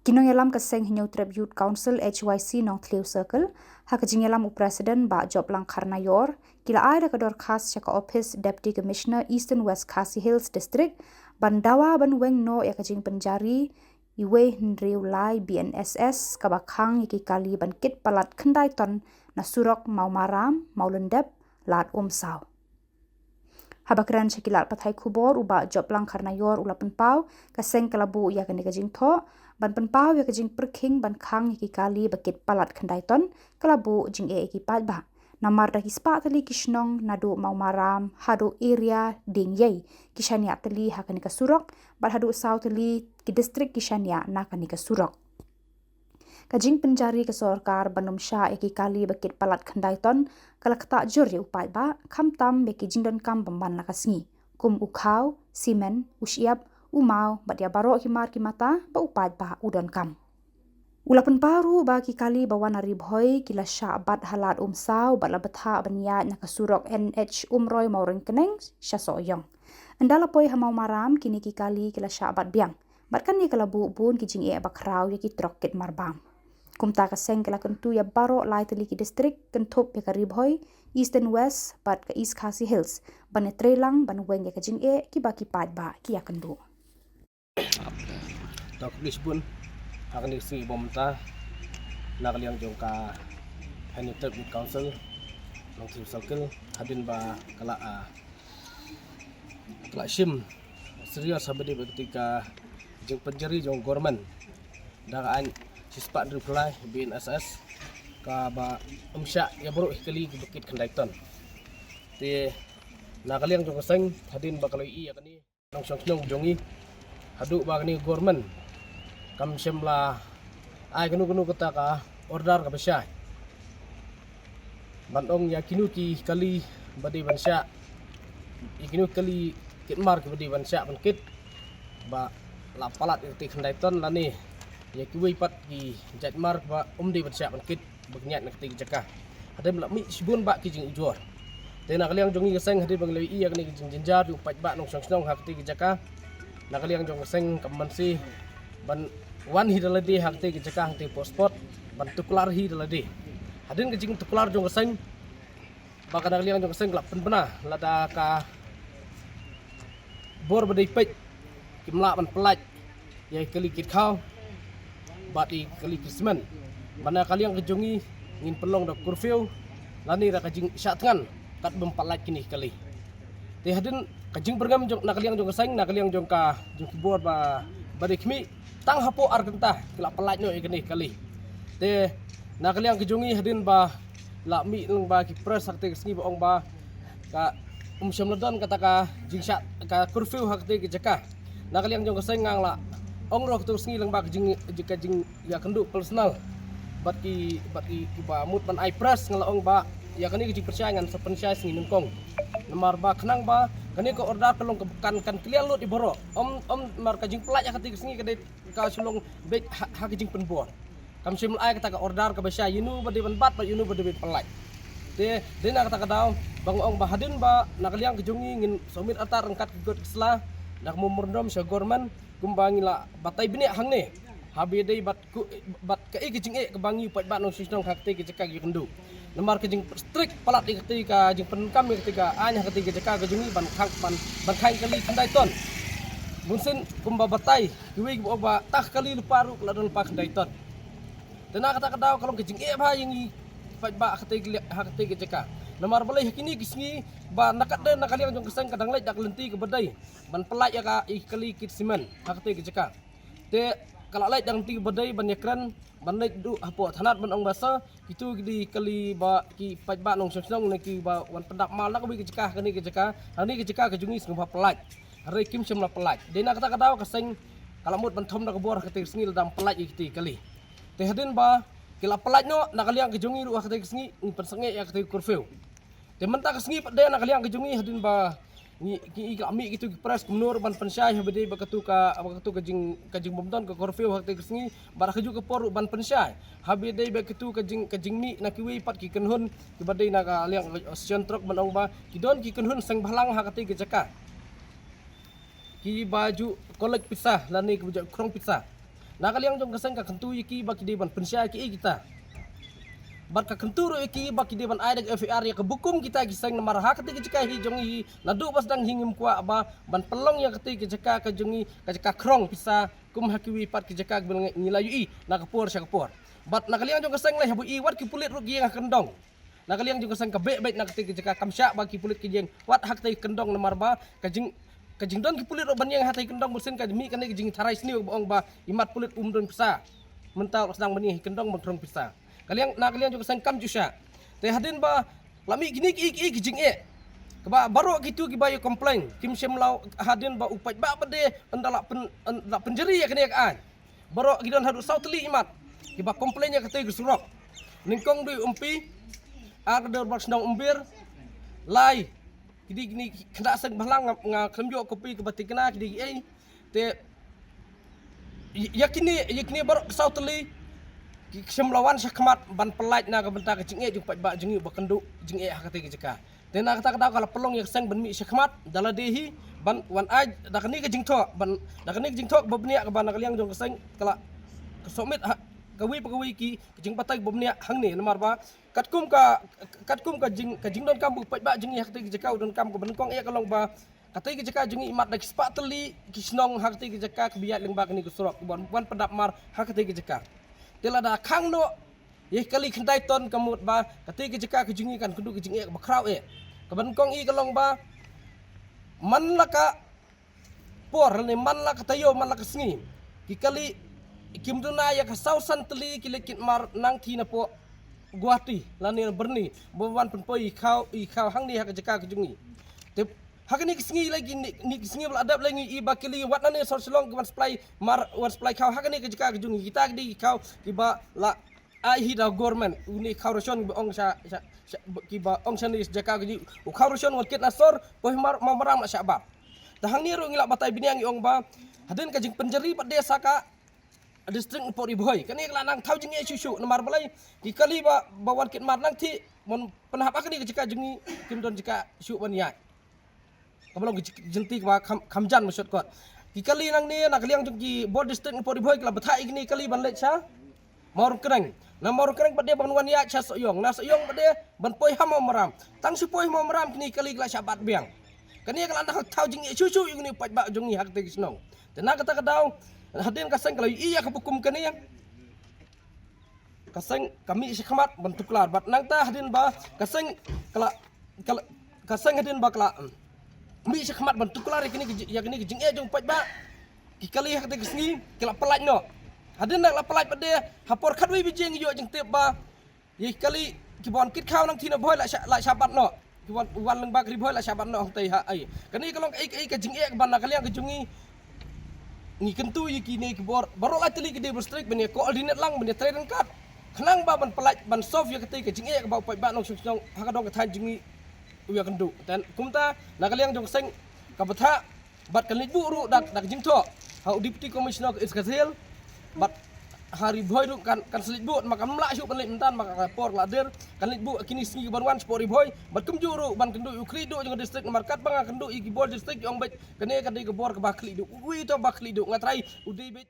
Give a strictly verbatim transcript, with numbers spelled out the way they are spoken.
Ki nongïalam ka seng Hynñiewtrep Youth Council H Y C Nongthliew Circle, ha ka jingïalam u President Bah Joplang Kharnaior, ki la ai da ka dorkhas sha ka ophis Deputy Commissioner Eastern West Khasi Hills District ban dawa ban weng noh ïa ka jingpynjari iwei hynriew lai B N S S kaba khang ïa ki kali ban kit palat khyndai ton na surok Mawmaram, Mawlyndep, Lad Umsaw. Haba kren sha ki lad pathai khubor, u Bah Joplang Kharnaior u la pynpaw ka seng ka la buh ïa kane ka jingthoh ban pynpaw ïa ka jingpyrkhing ban khang ïa ki kali ba kit palat khyndai ton, ka la buh jingeh ïa ki paidbah. Namar da ki spah tylli ki shnong naduh Mawmaram haduh area Diengiei ki shaniah tylli ha kane ka surok, bad haduh saw tylli ki district ki shaniah na kane ka surok. Ka jingpynjari ka sorkar ban ym shah ïa ki kali ba kit palat khyndai ton ka la ktah jur ïa u paidbah, khamtam ïa ki jingdonkam ba man la ka sngi, kum u khaw, simen, u shyiap, u maw, bad ïa baroh ki mar ki mata ba u paidbah u donkam. U la pynpaw ruh ba ki kali ba wan na Ri Bhoi ki la shah bat ha Lad Umsaw bad la bthah ban ïaid na ka surok N H Umroi Mawryngkneng sha Sohiong. Ynda la poi ha Mawmaram, kine ki kali ki la shah bat biang. Bad kane ka la buh bun ki jingeh bakhraw ïa ki trok kit marbam. Kumta ka seng ka la kyntu ïa baroh lai tylli ki district kynthup ïa ka Ri Bhoi, Eastern West bad ka East Khasi Hills ban ïatreilang ban weng ïa ka jingeh kiba ki paidbah ki ïakynduh. To khublei shibun ha kane ka sngi ba mynta na ka liang jong ka Hynñiewtrep Youth Council Nongthliew Circle, hadien ba ka la, ah, ka la shim serious haba dei bad kata ka jingpynjari jong government da ka aiñ shispah hynriewphew lai B N S S kaba ym shah ïa baroh ki kali kiba kit khyndai ton. Te na ka liang jong ka seng, hadien ba ka la ïohi ïa kane, nongshong shnong jong ngi, haduh ba kane ka government kam shym la ai kano kano kata ka order kaba shai ban ong ïa kino ki kali ba dei ban shah, ïa kino ki kali kit mar kiba dei ban shah ban kit ba la palat ïa kata ka khyndai ton, lane ïa kiwei pat ki jait mar ba ym dei ban shah ban kit ba ki ïaid na kata ka jaka. Hadien ba la mih shibun bah ki jingujor. Te na ka liang jong ngi ka seng, hadien ba ngi la ïohi ïa kane ka jingjynjar jong u paidbah nongshong shnong ha kata ka jaka, na ka liang jong ka seng kam mynsiem ban wan hi da lade ha kata ka jaka, ha kata ka spot, ban tuklar hi da lade. Hadien ka jingtuklar jong ka seng, ba ka na ka liang jong ka seng ka la pynbna lada ka bor ba dei peit kim lah ban pyllait ïa ki kali kit khaw bad ïa ki kali kit simen. Ba na ka liang ka jong ngi ngin pynlong da curfew lane da ka jingshah thngan kat bym pyllait kine ki kali. Te hadien ka jingbyrngem jong, na ka liang jong ka seng, na ka liang jong ka, jong ki bor ba, ba dei khmih, tang hapoh ar kynta ki la pyllait noh ïa kine ki kali. Te na ka liang ka jong ngi, hadien ba la mih lyngba ki press ha kata ka sngi ba ong ba ka, um shym la don kata ka jingshah ka curfew ha kata ka jaka. Na ka liang jong ka seng nga la ong ruh ha kata ka sngi lyngba ka jing, ka jingïakynduh personal bad ki, bad ki, kiba mut ban ai press, nga la ong ba ïa kane ka jingpynshai ngan sa pynshai sngi nyngkong. Namar ba khnang ba kane ka order ka long ka, kan, kan clear lut ïa baroh. Ym, ym namar ka jingpyllait ha kata ka sngi ka dei ka shu long beit ha, ha ka jingpynbor. Kam shym la ai kata ka order kaba shai ïano ba dei ban bat bad ïano ba dei ban pyllait. Te dei na kata ka daw ba nga ong ba hadien ba na ka liang ka jong ngi ngin submit artat ryngkat ki kot ki sla da ka memorandum sha government kumba ngi la batai bniah hangne, haba ïadei bad ku, bad kaei ka jingeh kaba ngi u paidbah nongshong shnong ha kata ka jaka ki ïakynduh. Namar ka jingstrict palat ïa kata ka jingpyndonkam ïa kata ka aiñ ha kata ka jaka ka jong ngi ban khang, ban, ban khang kali khyndai ton. Bun sien kumba batai kiwei kiba ong ba tah kali lypa ruh ka la don lypa khyndai ton. Te na kata ka daw ka long ka jingeh bha ïa ngi paidbah ha kata ka, ha kata ka jaka. Namar balei ha kine ki sngi ba na ka dei na ka liang jong ka seng ka dang leit da ka lynti kaba dei ban pyllait ïa ka, ïa ki kali kit simen ha kata ka jaka. Te ka la leit da ka lynti kaba dei ban ïakren ban leit duh hapoh thanat ban ong ba sa kito ki dei kali ba ki paidbah nongshong shnong ne kiba wan pyndap maw na kawei ka jaka ha kane ka jaka, ha kane ka jaka ka jong ngi sngewbha pyllait. Hynrei kim shym la pyllait. Dei na kata ka daw ka seng ka la mut ban thom da ka bor ha kata ka sngi lada ym pyllait ïa kito ki kali. Te hadien ba ki la pyllait noh na ka liang ka jong ngi ruh ha kata ka sngi ngi pynsangeh ïa kata ka curfew. Te mynta ka sngi pat dei na ka liang ka jong ngi hadien ba ngi, ngi, ngi la mih kito ki press kumno ruh ban pynshai haba dei ba katu ka, ba katu ka jing, ka jingbymdon ka curfew ha kata ka sngi, bad ha kajuh ka por ruh ban pynshai haba dei ba katu ka jing, ka jingmih na kiwei pat ki kynhun kiba dei na ka liang, eh, station trok ban ong ba ki don ki kynhun seng bhalang ha kata ka jaka kiba ju collect pisa lane kiba ju khrong pisa. Na ka liang jong ka seng ka kyntu ïa ki ba ki dei ban pynshai ki ei kita. Bad ka kyntu ruh ïa ki ba ki dei ban ai da ka F I R ïa ka bukum kita ki seng namar ha kata ka jaka hi jong i naduh ba sdang hi ngim kwah ba ban pynlong ïa kata ka jaka ka jong i ka jaka khrong pisa kum ha kiwei pat ki jaka ki ba ngi la ïohi na ka por sha ka por. Bad na ka liang jong ka seng lei haba i wat ki pulit ruh ki ïeng ha kyndong. Na ka liang jong ka seng ka beh beh na kata ka jaka kam shah ba ki pulit ki ïeng wat ha kata ka kyndong namar ba ka jing ka jingdon ki pulit ruh ban ïeng ha kata ka kyndong bun sien ka mih kane ka jingtharai sniew ba ong ba i mat pulit um don pisa. Mynta ruh sdang ban ïeng ha kyndong ban khrong pisa. Ka liang na ka liang jong ka seng kam ju shah. Te hadien ba la mih kine ki ki ki jingeh. Kaba baroh kitu kiba ïa complain kim shym la hadien ba u paidbah ba de ynda la pyn ynda la pynjari ïa kane ka aiñ. Baroh ki don haduh saw tylli i mat kiba complain ïa kata ka surok. Nyngkong dei u M P, ar ka dorbar shnong Umber, lai ki dei kine ki khynnah seng bhalang nga, nga khlem ïoh copy kaba tikna ki dei ki ei. Te ïa kine ïa kine baroh saw tylli ki shym la wan shakhmat ban pyllait na ka bynta ka jingeh jong paidbah jong ngi ba kynduh jingeh ha kata ka jaka. Te na kata ka daw ka la pynlong ïa ka seng ban mih shakhmat da lade hi ban wan ai da kane ka jingthoh ban da kane ka jingthoh ba bniah kaba na ka liang jong ka seng ka la ka submit ha kawei pa kawei ki ka jingbatai ba bniah hangne namar ba katkum ka katkum ka jing ka jingdonkam ba u paidbah jong ngi ha kata ka jaka u donkam kaba nyngkong eh ka long ba kata ka jaka jong ngi i mat da ki spah tylli ki shnong ha kata ka jaka kaba ïaid lyngba kane ka surok ban wan pyndap mar ha kata ka jaka. Te lada khang noh ïa kali khyndai ton ka mut ba kata ka jaka ka jong ngi kan kynduh ka jingeh kaba khraw eh. Kaba nyngkong i ka long ba man la ka por ne man la ka taïew man la ka sngi ki kali kim duna ïa ka saw san tylli ki leit kit mar nangthie napoh Guwahati lane Byrni ba wan pynpoi i khaw i khaw hangne ha ka jaka ka jong ngi. Te ha kane ka sngi lei ki ni ki sngi ba la dep lei ngi i ba kali wat nane sor Shillong ki wan supply mar wan supply khaw ha kane ka jaka ka jong ngi kita ki dei ki khaw kiba la ai hi da government une khaw ration kiba ong sha sha kiba ong sha ne jaka ka jong ngi u khaw ration wan kit na sor poi mar Mawmaram la shah bat. Te hangne ruh ngi la batai bniah ngi ong ba hadien ka jingpynjari pat de sa ka district Nongpoh Ri Bhoi kane ka la nang thaw jingeh shuh shuh namar balei ki kali ba ba wan kit mar nangthie mon pynhap ha kane ka jaka jong ngi kim don jaka shuh ban ïaid. Kaba long ka jingtih kaba kham jan mashot kot ki kali nangne na ka liang jong ki bor district Nongpoh Ri Bhoi ki la bthah ïa kine kali ban leit sha Mawryngkneng. Na Mawryngkneng pat de ban wan ïaid sha Sohiong na Sohiong pat de ban poi ha Mawmaram. Tang shu poi ha Mawmaram kine kali ki la shah bat biang. Kane ka la nang thaw jingeh shuh shuh ïa une u paidbah jong ngi ha kata ka shnong. Te na kata ka daw hadien ka seng ka la ïohi ïa ka bukum kane ka seng ka mih shakhmat ban tuklar bad nangta hadien ba ka seng ka la ka la ka seng hadien ba ka la mih shakhmat ban tuklar ïa kane ka jingeh jong paidbah ki kali ha kata ka sngi ki la pyllait noh. Hadien ba la pyllait pat de ha por khatwei baje ngi ïoh jingtip ba ïa ki kali kiba wan kit khaw nangthie na Bhoi la shah la shah bat noh. Ki wan wan lyngba ka Ri Bhoi la shah bat noh hangtei ha ai. Kane ka long kaei kaei ka jingeh kaba na ka liang ka jong ngi. Ngi kyntu ïa kine ki bor baroh lai tylli ki dei ba strict ban ïa coordinate lang ban ïa trei ryngkat khnang ba ban pyllait ban solve ïa katei ka jingeh kaba u paidbah nongshong shnong ha ka dong ka thaiñ jong ngi u ïa kynduh. Te kumta na ka liang jong ka seng ka bthah bad kan leit buh ruh da da ka jingthoh ha u Deputy Commissioner ka East Khasi Hills bad ha Ri Bhoi ruh kan kan sa leit buh ma kam lah shuh ban leit mynta ma ka por la der kan leit buh kine sngi ban wan shapoh Ri Bhoi bad kumjuh ruh ban kynduh ïa u khlieh duh jong ka district namar katba nga kynduh ïa ki bor district ki ong beit kane ka dei ka bor kaba khlieh duh. Uei to ba khlieh duh nga trai u dei beit.